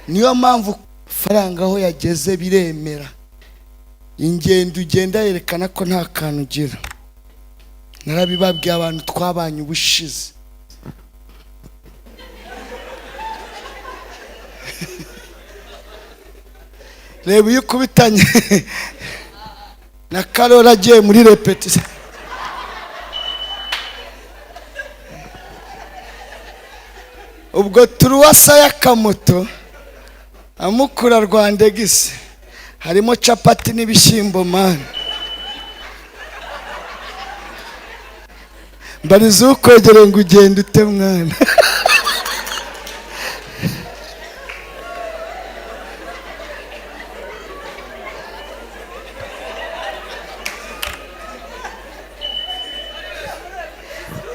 Niyo mpamvu faranga aho yageze biremera. Ingendo ugenda yerekana ko nta kantu ugira. Narabibabwiye abantu twabanye ubushize. Reba iyo ukubitanye na Karori agiye muri repetition. Ubwo turuwasa y'akamoto amukura Rwandegisi harimo capati n'ibishyimbo mani. Mbariza ukwegereye ngo ugende ute mwana.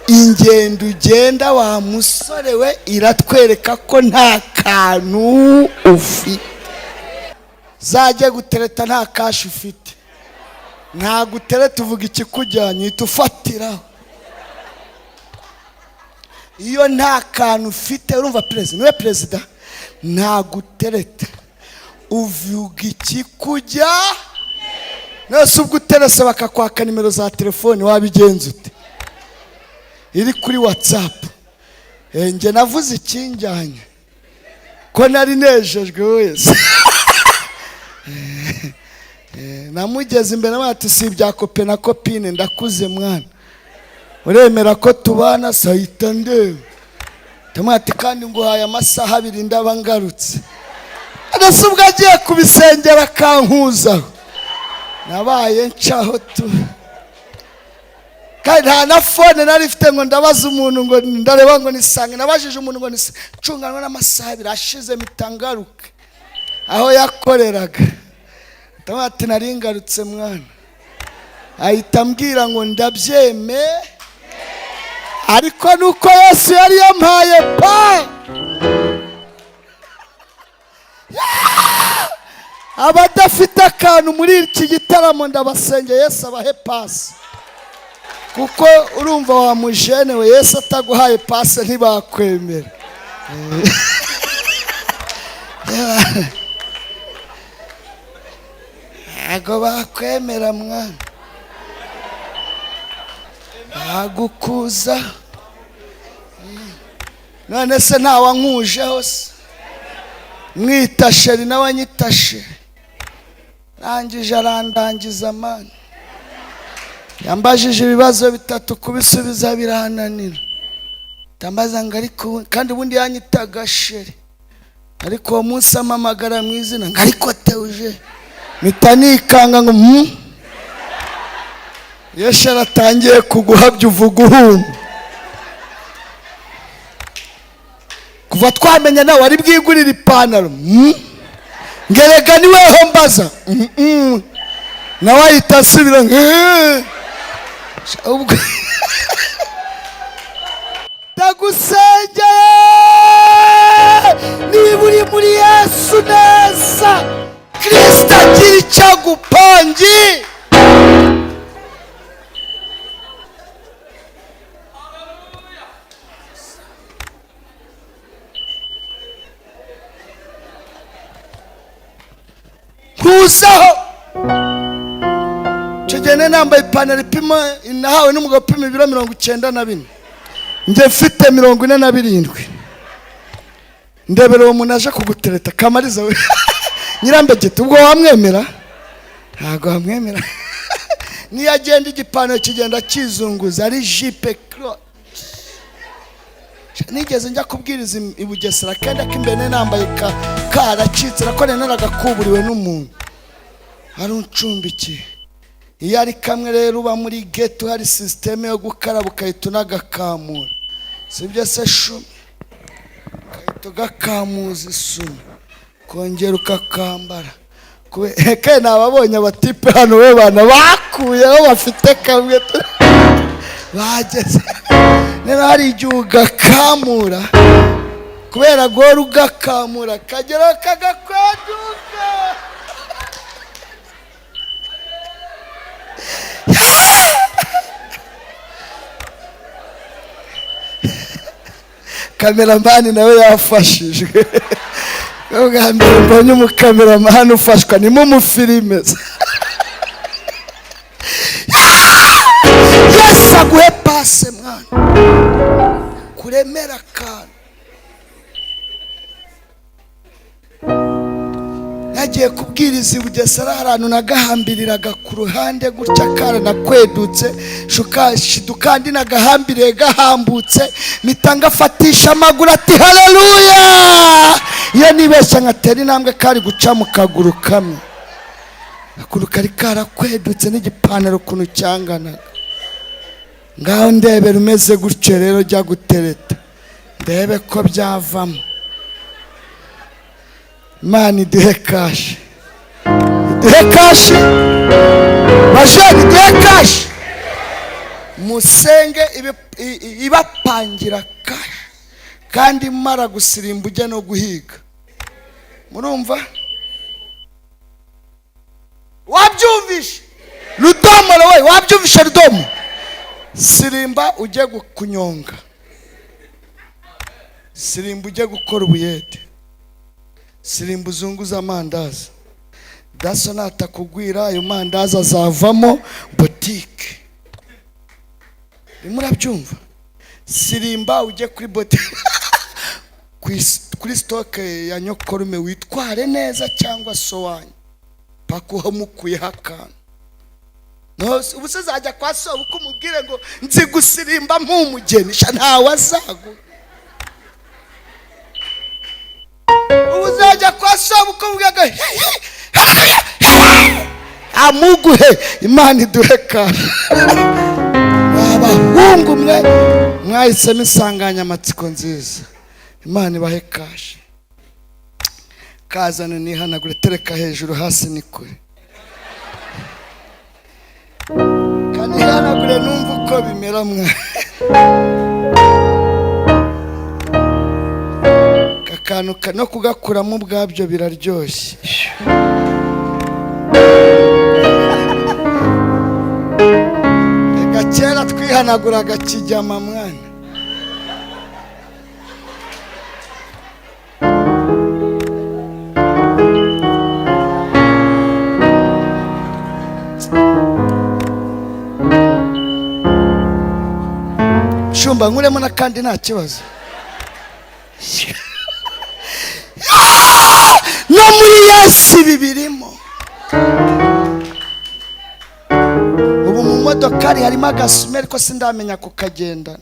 Ingendo ugenda wa musore we iratwereka ko nta kantu ufite. Zajya gutereta nta kashi ufite. Nta gutereta uvuga ikikujyanye uhita ufatiraho. Iyo nta kantu ufite urumva perezida niwe perezida nta gutereta uvuga ikikujya. Nose ubwo uterese bakakwaka nimero za telefone wabigenza ute? Iri kuri WhatsApp. Nge navuze ikinjyanye ko nari nejejwe wese. Namugeze imbere ati si ibya kope na kopine ndakuze mwana. Uremera ko tubana sayita ndeba. Ati kandi nguhaye amasaha abiri ndaba ngarutse. Ese ubwo agiye kubisengera akankuzaho. Nabaye ncaho tu. Kandi nta na fone nari mfite ngo ndabaza umuntu ngo ndareba ngo nisange. Nabajije umuntu ngo ncunganwa n'amasaha abiri ashize mitangaruke aho yakoreraga. Ati nari ngarutse mwana. Ahita ambwira ngo ndabyeme. Ariko nuko Yesu yari yampaye pa. Abadafite akantu muri iki gitaramo ndabasenge Yesu abahe pasi. Kuko urumva wa mujene we Yesu ataguhaye pasi ntibakwemera. Ntago bakwemera mwana. Bagukuza. None se ntawankujeho se? Mwita sheri nawe anyitashe. Rangije arandangiza mani. Yambajije ibibazo bitatu kubisubiza birananira. Tambaza ngo ariko kandi ubundi yanyitaga sheri. Ariko uwo munsi amamagara mu izina ngo ariko teuje. Mitanikanga ngo Yesu aratangiye kuguhabya uvuga uhuma. Kuva twamenya nawe ari bwigurira ipantaro. Ngerega ni weho mbaza. Nawe ahita asubira ubwo ndagusengeye niba uri muri Yesu neza. Kristo agira icyo agupangi. Nkuzaho. Icyo nambaye ipantaro ipima nahawe n'umugabo upima ibiro 94. Njye mfite 47. Ndebera uwo muntu aje kugutereta Kamariza we. Nyirambegeti ubwo wamwemera? Ntago wamwemera. Niyo agenda igipantaro kigenda kizunguza ari jipe cross. Nigeze njya kubwiriza i Bugesera kenda k'imbere nambaye karacitse nako naragakuburiwe n'umuntu ari uncumbikiye. Iyo ari kamwe rero uba muri ghetto hari systeme yo gukaraba ukahita unagakamura. Sibyo se shumi? Ukahita ugakamuza isumi kongera ukakambara. Kandi nababonye abatipe hano we bana bakuyeho bafite kamwe bageze. Rero hari igihe ugakamura kubera gora ugakamura kagera kagakweduka. Kameramani nawe yafashijwe. Bwa mbere mbonye umukameramani ufashwa, ni mu filime. Yesu aguhe pase mwana, kuremera akantu. Nagiye kubwiriza i Bugesera, ahantu nagahambiriraga ku ruhande gutya, karanakwedutse, kandi nagahambiriye gahambutse, mpita ngafatisha amaguru ati haleluya. Iyo nibeshya nkatera intambwe kari guca mu kaguru kamwe, akaguru kari karakwedutse n'igipantaro ukuntu cyanganaga. Ngaho ndebera umeze gutyo rero, jya gutereta ndebe ko byavamo. Imana iduhe cash, iduhe cash bajeni, iduhe cash. Musenge ibapangira cash, kandi mara gusirimba ujye no guhiga. Murumva? Wabyumvishe Rudomo? We wabyumvishe Rudomo? Sirimba ujye kunyonga, sirimba ujye gukora ubuyede, sirimba uzunguze amandazi. Daso natakugwira ayo mandazi azavamo botike. Murabyumva? Sirimba ujye kuri botike, kuri sitoke ya nyokorume, witware neza cyangwa so wanyu paka uhamukuyeho akantu. Ubu se zajya kwa so uko umubwire ngo nzi gusirimba mpumugeni, ntawe azaguha. Ubu uzajya kwa so uko umubwire ngo amuguhe. Imana iduhe cash. Abahungu mwe mwahisemo insanganyamatsiko nziza, Imana ibahe cash. Kazane nihanagure, tereka hejuru, hasi ni kure. Kanihanagure numva uko bimera mwa. Akantu no kugakuramo ubwabyo biraryoshye. Reka kera twihanaguraga kijyama mwana. Shumba nkuremo n'akandi nta kibazo. No muri Yesu ibi birimo. Ubu mu modokari harimo agasume, ariko sindamenya kukagendana,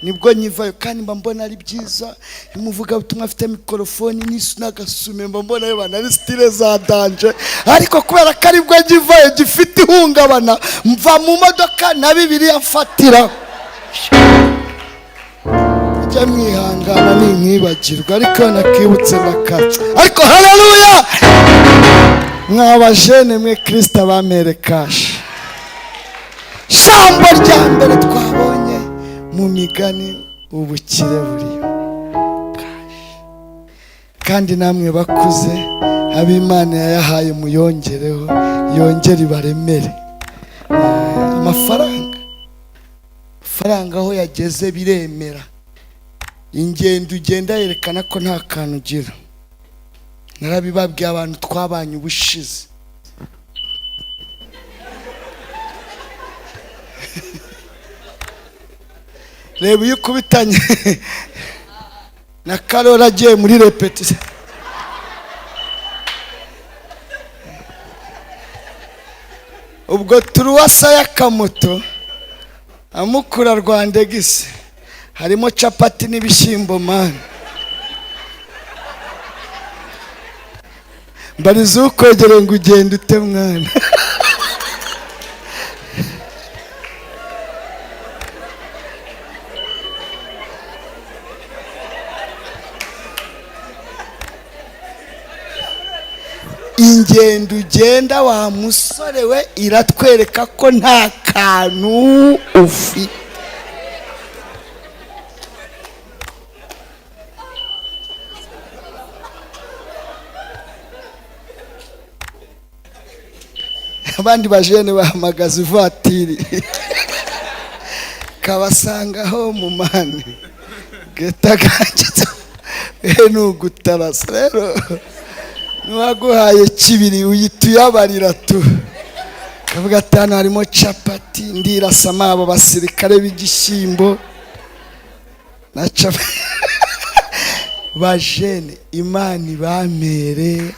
nibwo nyivayo. Kandi mba mbona ari byiza, umuvugabutumwa afite mikorofoni n'agasume, mba mbona yo bana ari style za danger. Ariko kubera ko aribwo nyivayo gifite ihungabana, mva mu modoka na Bibiliya mfatira. Ujya mwihangana ninkibagirwa, ariko nakibutse ndakaca. Ariko haleluya, mwabajene mwe, Kristo abamere cash. Jambo rya mbere twabonye mu migani, ubukire buriyo cash. Kandi namwe bakuze, ab'Imana yayahaye muyongereho, yongere ibaremere. Amafaranga, amafaranga aho yageze biremera. Ingendo ugenda yerekana ko nta kantu ugira. Narabibabwiye abantu twabanye ubushize. Reba iyo ukubitanye na Karori agiye muri repetition. Ubwo turuwasa y'akamoto amukura Rwandegisi, harimo capati n'ibishyimbo mani. Mbariza ukwegereye ngo ugende ute mwana. Ingendo ugenda wa musore we iratwereka ko nta kantu ufite. Abandi bajene bahamagaza ivatiri kabasangaho mu mani geta kanjye Ni ugutarasa rero, n'uwaguhaye kibiri uhita uyabarira tu, kavuga ati: "Hano harimo capati, ndirasama abo basirikare b'igishyimbo na capati." Bajene, Imana ibamere.